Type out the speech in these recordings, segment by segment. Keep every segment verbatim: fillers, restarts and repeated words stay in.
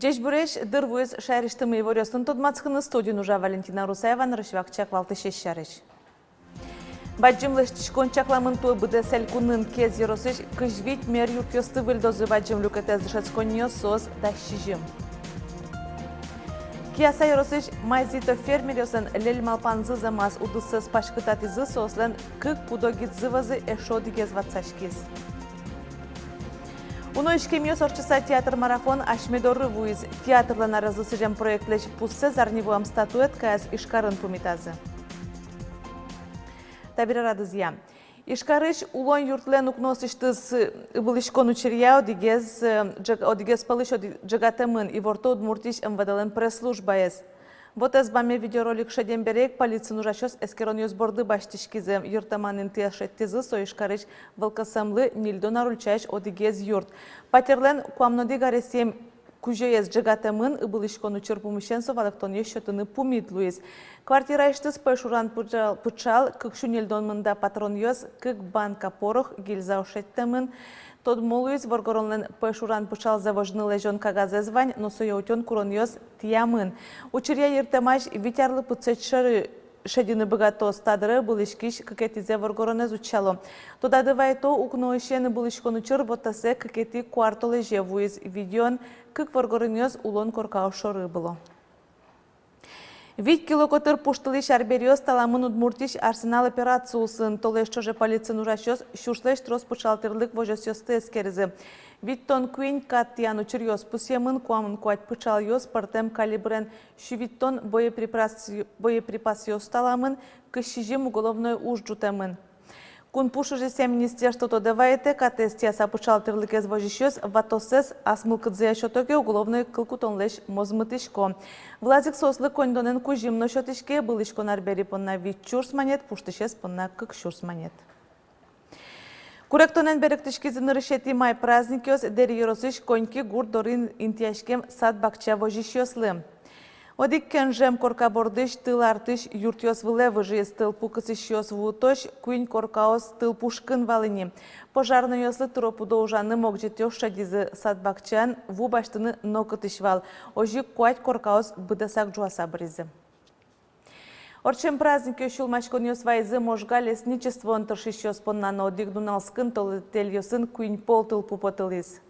Ӟечбуресь! Дыр вуиз шаерысьтымы иворъёсын тодматскыны. Студиын ужа Валентина Русаева. Нырысь вакчияк валтӥсез сярысь. Бадӟым лэсьтӥськон чакламын туэ быдэс элькунын. Кез ёросысь кызь вить мер юртъёсты выльдозы. Бадӟым люкетэз дышетсконниос — соос дас сизьым. Кияса ёросысь Майзито фермеръёслэн лель малпанзы зэмаз. Удыссэс паськытатӥзы, соослэн кык пудо гидзы вӧзы, эшшо одӥгез ватсаськиз. Уно иськемъёс ортчыса театр марафон асьме доры вуиз. Театрлэн арезлы сӥзем проектлэсь пуссэ — зарни вуэм статуэткаез Ижкарын пумитазы. Табере радызъя. Ижкарысь улон юртлэн укноосысьтыз ыбылӥськон учыръя одӥгез, э, ӝег-, одӥгез пӧлысь одӥ-, ӝегатэмын, иворто Удмуртиысь МВД-лэн пресс-службаез. Вотэс баме видеоролик шедем бере ик полициын ужасьёс эскеронъёс борды басьтӥськизы. Йыртэман интыез шедьтӥзы: со Ижкарысь Вӧлкосэмлы ньыльдон ар ульчаысь одӥгез юрт. Патерлэн куамын одӥг аресъем кузёез ӝегатэмын. Ыбылӥськон учыр пумысен со валэктонъёс сётыны пумит луиз. Квартираысьтыз пӧйшуран пыӵал, пыӵал, кык сю ньыльдон мында патронъёс, кык банка порох, гильзаос шедьтэмын. Тодмо луиз, воргоронлэн пӧйшуран пыӵалзэ возьыны лэзён кагазэз вань, но сое утён куронъёс тӥямын. Учыръя йыртэмась вить арлы пытсэт сьӧры шедьыны быгатоз. Та дыре ыбылӥськись кыкетӥзэ воргоронэз утчало. Тодады вайто, укноысен ыбылӥськон учыр вотэсэ кыкетӥ куартолэзе вуиз. Видеоын кык воргоронъёс улон коркаос шоры ыбыло. Вить кило котыр пуштылӥсь арбериос таламын Удмуртиысь «Арсенал» операция улсын. Толэзь ӵоже полициын ужасьёс сюрслэсь трос пыӵал тӥрлык возёсъёсты эскеризы. Витьтон куинь кат тӥян учыръёс пусъемын, куамын куать пыӵалъёс, пӧртэм калибрен сю витьтон боеприпас-, боеприпасъёс таламын, кызь сизьым уголовной уж ӝутэмын. Кун пуш ужъёсъя министерство тодэ вайытэ: катэз тӥяса пыӵал тӥрлыкез возисьёс ватосэз ас мылкыдзыя сёто ке, уголовной кыл кутонлэсь мозмытӥсько. Вылаз ик соослы коньдонэн кузьым но сётӥське: ыбылӥськон арбери понна вить сюрс манет, пуштӥсез понна кык сюрс манет. Куректонэн берыктӥськизы нырысетӥ май праздникъёс Дэри ёросысь Коньки гурт дорын интыяськем сад-бакча возисьёслы. Одӥг кенжем корка бордысь тыл артысь юртъёс вылэ выжиз. Тылпу кысӥсьёс вуытозь куинь коркаос тылпушкын вал ини. Пожарнойёслы тыро-пыдо ужаны могӟетъёс шедизы. Сад-бакчаын ву басьтыны нокытысь вал. Озьы ик куать коркаос быдэсак ӝуаса быризы. Ортчем праздникъёс сюлмаськонъёс вайизы Можга лесничествоын тыршисьёс понна но. Одӥг нуналскын толэзьёсын куинь пол тылпу потылӥз.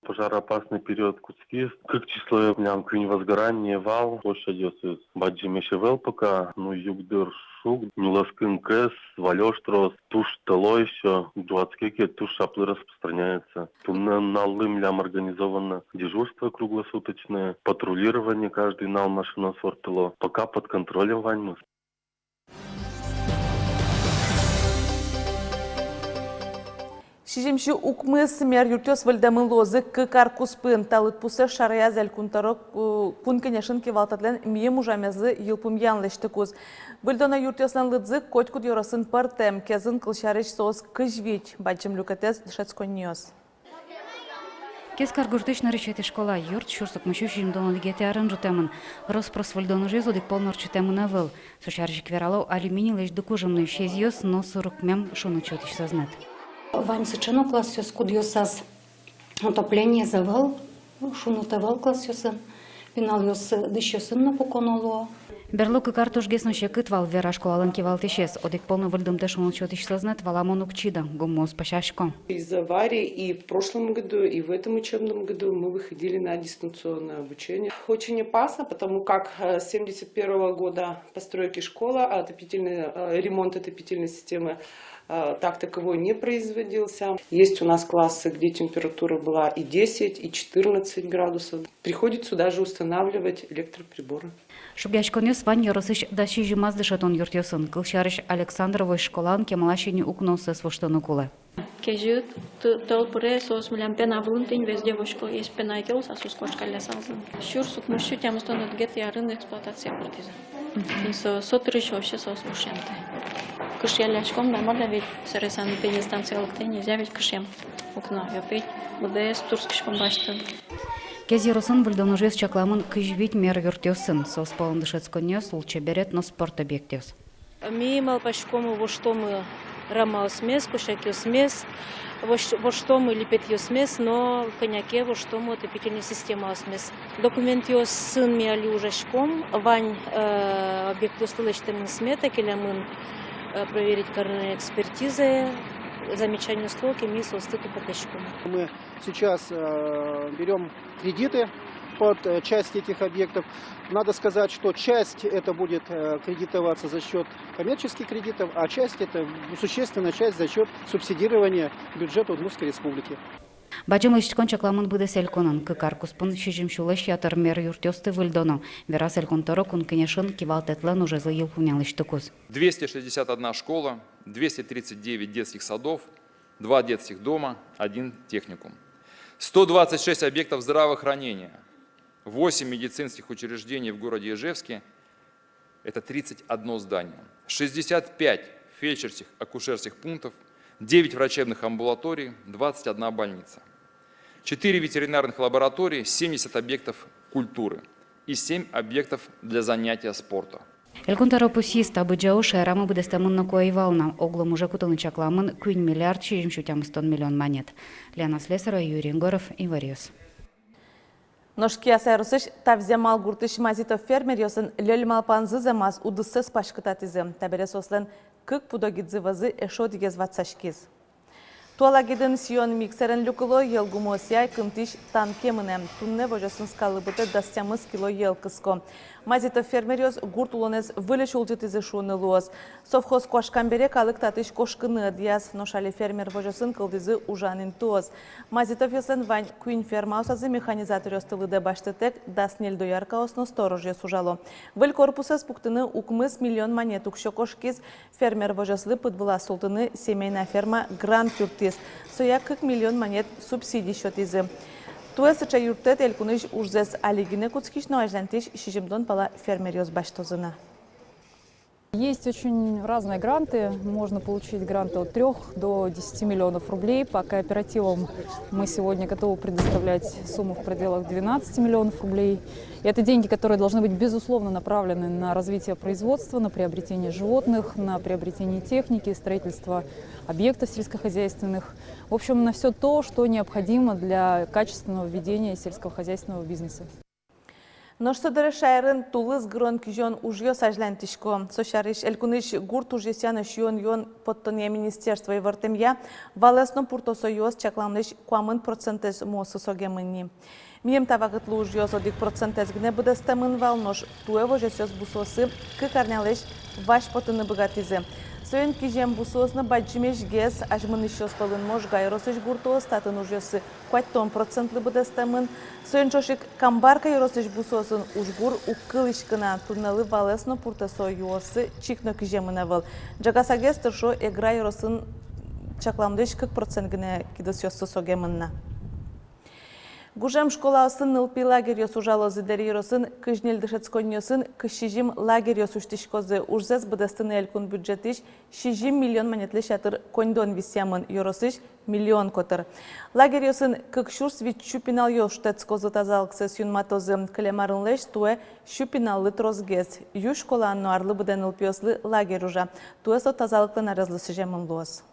Пожароопасный период кутскиз. Кык числое милям куинь возгорание вал. Площадьёсыз бадӟымесь ӧвӧл пока. Ну, югдур шуг, нюлэскын кӧс, валёш трос, туж тӧло ещё, ӝуатске ке, туж шаплы распространяется. Туннэ нуналлы милям организовано дежурство круглосуточное, патрулирование, каждый нунал машинаос ворттыло. Пока под контролем ваньмыз. Сизьым сю укмыс мер юртъёс выльдэмын луозы кык ар куспын. Та лыдпусэз шараяз Элькун тӧро, э, Кун Кенешын кивалтэтлэн мийым ужамезлы йылпумъян лэсьтыкуз. Выльдоно юртъёслэн лыдзы котькуд ёросын пӧртэм. Кезын, кылсярысь, соос кызь вить. Бадӟым люкетэз — дышетсконниос. Кез каргуртысь нырысетӥ школа юрт сюрс укмыссю сизьымдон одӥгетӥ арын ӝутэмын. Рос-прос выльдон ужез одӥг пол но ортчытэм ӧвӧл. Со сярысь ик верало алюминийлэсь дыкужым нуисезъёс но сорокмем шуныт сётӥсь сӧзнэт. Вань сыӵе но классъёс, кудъёсаз отоплениез ӧвӧл, шуныт ӧвӧл классъёсын, пиналъёс дӥсьёсын но пуконо луо. Берло кык ар тужгес но секыт вал, вера школалэн кивалтӥсез. Одӥг пол но выльдымтэ шуныт сётӥсь сӧзнэт, валамон, уг чида, гумыос пӧсясько. Из-за аварии и в прошлом году, и в этом учебном году мы выходили на дистанционное обучение. Очень опасно, потому как, э, с семьдесят первого года постройки школы, а отопительный, э, ремонт отопительной системы, э, так таковой не производился. Есть у нас классы, где температура была и десять, и четырнадцать градусов. Приходится даже устанавливать электроприборы. Шугъяськонъёс вань ёросысь дас сизьымаз дышетон юртъёсын. Кылсярысь, Александровоысь школаын кемалась ини укноосыз воштыны кулэ. Кезьыт, т-, тӧл пыре, соос милям пена вылын тӥни везде возисько, есть пена ик луоз, а соос куашкаллясалзы. Сюрс укмыссю тямыстон одӥгетӥ арын эксплуатацие пыртӥзы. Мгм. Со, со дырысь вообще соос вошъямтэ. Кышъялляськом да, мар-а, ведь сэре санэпидстанция лыктэ, нельзя ведь кышъям укно, и опять быдэс турттӥськом басьтыны. Кез ёросын выльдон ужъёс чакламын кызь вить мер юртъёсын, соос пӧлын дышетсконъёс, лулчеберет но спорт объектъёс. Ми малпаськомы, воштомы рамаосмес, косякъёсмес, вош-, воштомы липетъёсмес, но кӧня ке воштомы отопительной системаосмес. Документъёсын ми али ужаськом, вань, э, объектъёсты лэсьтэмын смета, келямын, э, проверить карыны экспертизае, замечаниос луо ке, ми соосты тупатъяськом. Мы сейчас, э, берём кредиты под, э, часть этих объектов. Надо сказать, что часть это будет, э, кредитоваться за счёт коммерческих кредитов, а часть это, ну, существенная часть за счёт субсидирования бюджета Удмуртской Республики. Бадӟым лэсьтӥськон чакламын быдэс элькунын. Кык ар куспын сизьым сюлэсь ятыр мер юртъёсты выльдоно, вераз Элькун тӧро Кун Кенешын кивалтэтлэн ужезлы йылпумъян лэсьтыкуз. Двести шестьдесят одна школа, двести тридцать девять детских садов, два детских дома, один техникум. Сто двадцать шесть объектов здравоохранения, восемь медицинских учреждений в городе Ижевске, это тридцать одно здание, шестьдесят пять фельдшерских, акушерских пунктов, девять врачебных амбулаторий, двадцать одна больница, четыре ветеринарных лаборатории, семьдесят объектов культуры и семь объектов для занятия спортом. Элькун тӧро пусйиз, та быдӟа уж шаерамы быдэстэмын но куинь вал на. Оглом уже кутыны чакламын куинь миллиард сизьым сю тямыстон миллион манет. Лена Слесарева, Юрий Егоров, Иворъёс. Нош Кияса ёросысь Тавзямал гуртысь Мазитов фермеръёслэн льӧль малпанзы зэмаз удыссэс паськытатӥзы. Табере соослэн кык пудо гидзы вӧзы эшшо одӥгез ватсаськиз. Туала гидын сиён миксерен люкыло, йӧлгумыосъя кынтӥсь танке мынэ. Туннэ возёсын скаллы быдтэ дас тямыс кило йӧл кыско. Мазитов фермеръёс гурт улонэз выльысь улӟытӥзы шуыны луоз. Совхоз куашкам бере калык татысь кошкыны ӧдъяз, нош али фермер возёсын кылдӥзы ужан интыос. Мазитовъёслэн вань куинь фермаосазы. Механизаторъёсты лыдэ басьтытэк дас ньыль дояркаос но сторожъёс ужало. Выль корпусэз пуктыны укмыс миллион манет уксё кошкиз. Фермер возёслы пыдвылаз султыны семейная ферма грант юрттӥз. Соя кык миллион манет субсидий сётӥзы. Туэ сыӵе юрттэт элькунысь ужзэс али гинэ кутскись но азьланьтӥсь сизьымдон пала фермеръёс басьтозы на. Есть очень разные гранты. Можно получить гранты от трёх до десяти миллионов рублей. По кооперативам мы сегодня готовы предоставлять сумму в пределах двенадцати миллионов рублей. И это деньги, которые должны быть, безусловно, направлены на развитие производства, на приобретение животных, на приобретение техники, строительство объектов сельскохозяйственных. В общем, на всё то, что необходимо для качественного ведения сельскохозяйственного бизнеса. Нош со дыре шаерын тулыс гырон-кизён ужъёс азьланьтӥсько. Со сярысь элькунысь гурт ужъёсъя но сиён-юон поттонъя министерство ивортэмъя, валэс но пуртосо юос чакламлэсь куамын процентэз муосы согемын ни. Милем та вакытлы ужъёс одӥг процентэз гинэ быдэстэмын вал, нош туэ возёсъёс бусыосы кык арнялэсь вазь потыны быгатӥзы. Соин кизем бусыос но бадӟымесьгес. Азьмынӥсьёс пӧлын Можга ёросысь гуртъёс, татын ужъёссы куатьтон процентлы быдэстэмын. Соин ӵош ик Камбарка ёросысь бусыосын ужгур уг кылӥськы на, туннэлы валэс но пуртосо юоссы чик но киземын ӧвӧл. Ӝегасагес тыршо Эгра ёросын, чакламлэсь кык процент гинэ кидысъёссы согемын на. Гужем школаосын нылпи лагерьёс ужалозы. Дэри ёросын кызь ньыль дышетсконниосын кызь сизьым лагерьёс усьтӥськозы. Ужзэс быдэстыны элькун бюджетысь сизьым миллион манетлэсь ятыр коньдон висъямын, ёросысь миллион котыр. Лагерьёсын кык сюрс витьсю пиналъёс шутэтскозы, тазалыксэс юнматозы. Кылем арынлэсь туэ сю пиналлы тросгес. Ю школаын но арлы быдэ нылпиослы лагерь ужа. Туэ со тазалыклэн арезлы сӥземын луоз.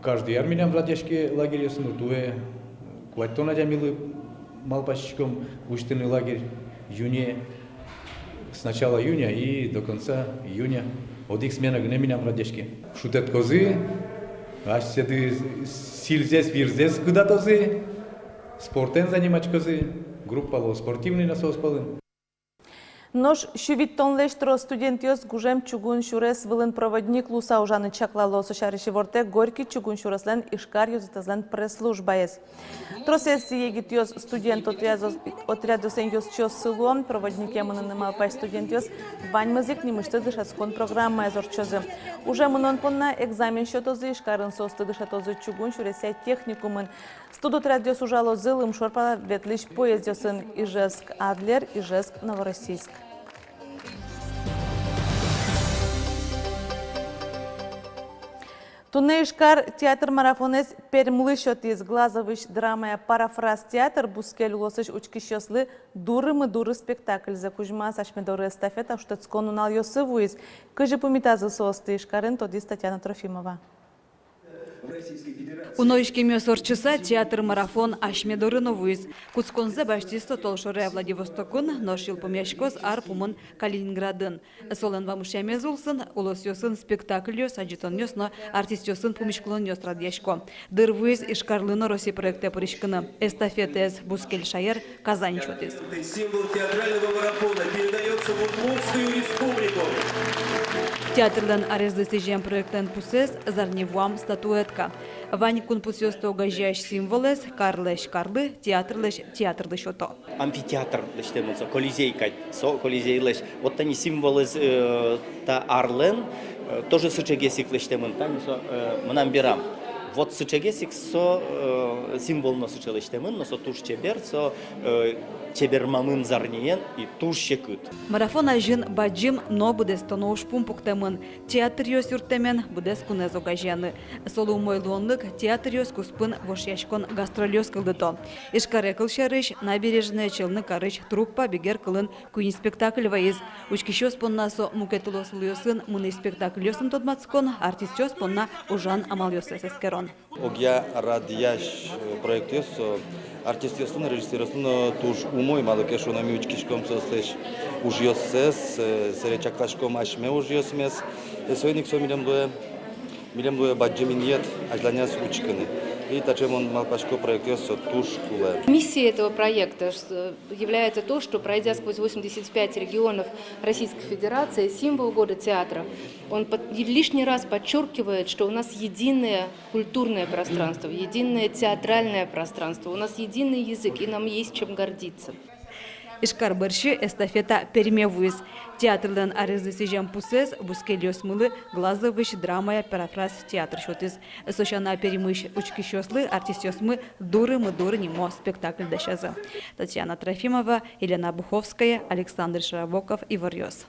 Каждый ар милям радъяське лагерьёс, но туэ куатьтон адямилы малпаськиськом усьтыны лагерь июне, с начала июня и до конца июня. Одӥг смена гинэ милям радъяське. Шутэтскозы, асьсэды сӥльзэс, вирзэс кыдатозы, спортэн заниматьскозы, группа луоз спортивный на соос пӧлын. Нош сю витьтонлэсь трос студентъёс гужем чугун сюрес вылын проводник луыса ужаны чаклало. Со сярысь ивортэ Горький чугун сюреслэн Ижкар ёзэтэзлэн пресс-службаез. Тросэз егитъёс студент отрядъёс-, отрядъёсын ёзчиоссы луо. Проводнике мыныны малпась студентъёс ваньмыз ик нимысьтыз дышетскон программаез ортчозы. Уже мынон понна экзамен сётозы. Ижкарын соосты дышетозы чугун сюресъя техникумын. Студотрядъёс ужалозы лымшор пала ветлӥсь поездъёсын Ижевск — Адлер, Ижевск — Новороссийск. Туннэ Ижкар театр марафонэз Пермьлы сётӥз. Глазовысь драмая «Парафраз» театр бускель улосысь учкисьёслы «Дурмы дуры» спектакльзэ кузьмаз. Асьме доры эстафета шутэтскон нуналъёсы вуиз. Кызьы пумитазы соосты Ижкарын, тодӥз Татьяна Трофимова. Уно иськемъёс ортчыса, театр марафон асьме доры но вуиз. Кутсконзэ басьтӥз со толшоре Владивостокын, нош йылпумъяськоз ар пумын Калининградын. Солэн вамышъямез улсын улосъёсын спектакльёс, адӟытонъёс но артистъёсын пумиськылонъёс радъясько. Дыр вуиз Ижкарлы но Россия проектэ пыриськыны. Эстафетаез бускель шаер Казань сётӥз. Символ театрального марафона передаётся в Удмуртскую Республику. Театрлэн арезлы сӥзем проектлэн пусэз — зарни вуам статуэтка. Вань кунпусъёсты огазеясь символэз карлэсь карлы, театрлэсь театрлы сёто. Амфитеатр лэсьтэмын со, Колизей кадь, со Колизейлэсь. Вот тани символэз, э, та арлэн, э, тоже сыӵегес ик лэсьтэмын, тани со, э, мынам берам. Вот сыӵегес ик со, э, символ но сыӵе лэсьтэмын, но со туж чебер, со, э, чебермамын зарниен и туж секыт. Марафон азьын бадӟым но быдэстоно ужпум пуктэмын: театръёс юрттэмен быдэс кунэз огазеяны. Солы умой луонлык театръёс куспын вошъяськон гастрольёс кылдыто. Ижкаре, кылсярысь, «Набережная Челны» карысь труппа бигер кылын куинь спектакль вайиз. Учкисьёс понна со мукет улосвылъёсын мынӥсь спектакльёсын тодматскон, артистъёс понна ужан амалъёссэс эскерон. Огъя радъясь, э, проектъёс со артистъёслы но, режиссёръёслы но туж умой, малы ке шуоно ми учкиськом соослэсь ужъёссэс, э, сэре чакласьком асьме ужъёсмес. Э, соин ик со милем луэ, милем луэ бадӟым инъет азьланяз учкыны. И таӵе, мон малпасько, проектъёс со туж кулэ. Миссией этого проекта, э, является то, что, пройдя сквозь восемьдесят пять регионов Российской Федерации, «Символ года» театра, он под-, лишний раз подчёркивает, что у нас единое культурное пространство, единое театральное пространство, у нас единый язык, и нам есть чем гордиться. Ижкар бӧрсьы эстафета Перме вуиз. Театрлэн арезлы сӥзем пусэз бускельёсмылы Глазовысь драмая «Парафраз» театр сётӥз. Со сяна Пермысь учкисьёслы артистъёсмы «Дурмы дуры» нимо спектакль дасязы. Татьяна Трофимова, Елена Обуховская, Александр Широбоков, «Иворъёс».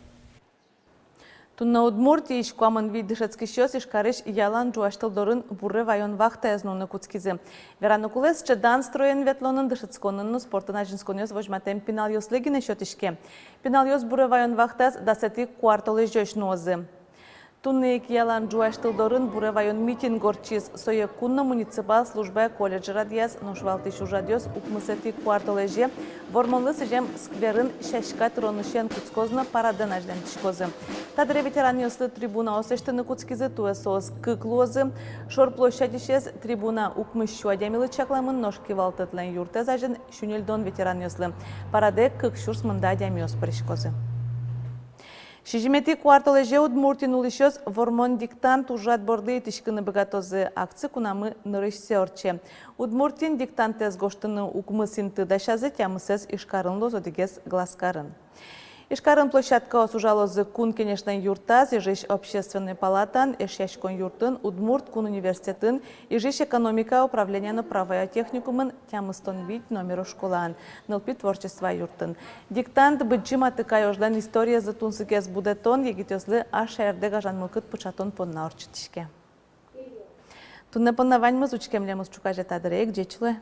Туннэ Удмуртиысь куамын вить дышетскисьёс Ижкарысь ялан ӝуась тыл дорын буре ваён вахтаез нуыны кутскизы. Вераны кулэ, сыӵе дан строен ветлонын дышетсконын но спортын азинсконъёс возьматэм пиналъёслы гинэ сётӥське. Пиналъёс буре ваён вахтаез дасэтӥ куартолэзёзь нуозы. Туннэ ик ялан ӝуась тыл дорын буре ваён митинг ортчиз. Сое кун но муниципал службая колледж радъяз, нош валтӥсь ужрадъёс укмысэтӥ куартолэзе Вормонлы сӥзем скверын сяська тыронысен кутскозы но парадэн азьланьтӥськозы. Та дыре ветеранъёслы трибунаос лэсьтыны кутскизы, туэ соос кык луозы. Шор площадьысез трибуна укмыс сю адямилы чакламын, нош кивалтэтлэн юртэз азьын сю ньыльдон ветеранъёслы. Парадэ кык сюрс мында адямиос пыриськозы. Сизьыметӥ куартолэзе Удмуртиын улӥсьёс «Вормон диктант» ужрад борды итӥськыны быгатозы. Акци кунамы нырысьсэ ортче. Удмуртиын диктантэз гожтыны укмыс инты дасязы, тямысэз Ижкарын луоз, одӥгез Глазкарын. Ижкарын площадкаос ужалозы Кун Кенешлэн юртаз, Ижысь Общественной палатаын, Эшъяськон юртын, Удмурт кун университетын, Ижысь экономикая управления но правая техникумын, тямыстон вить номеро школаын, нылпи творчество юртын. Диктант Быдӟым Атыкай ожлэн историезлы тунсыкез будэтон, егитъёслы ас шаердэ гажан мылкыд пыӵатон понна ортчытӥське. Туннэ понна ваньмыз. Учке милемыз ӵуказе та дыре ик. Ӟеч луэ.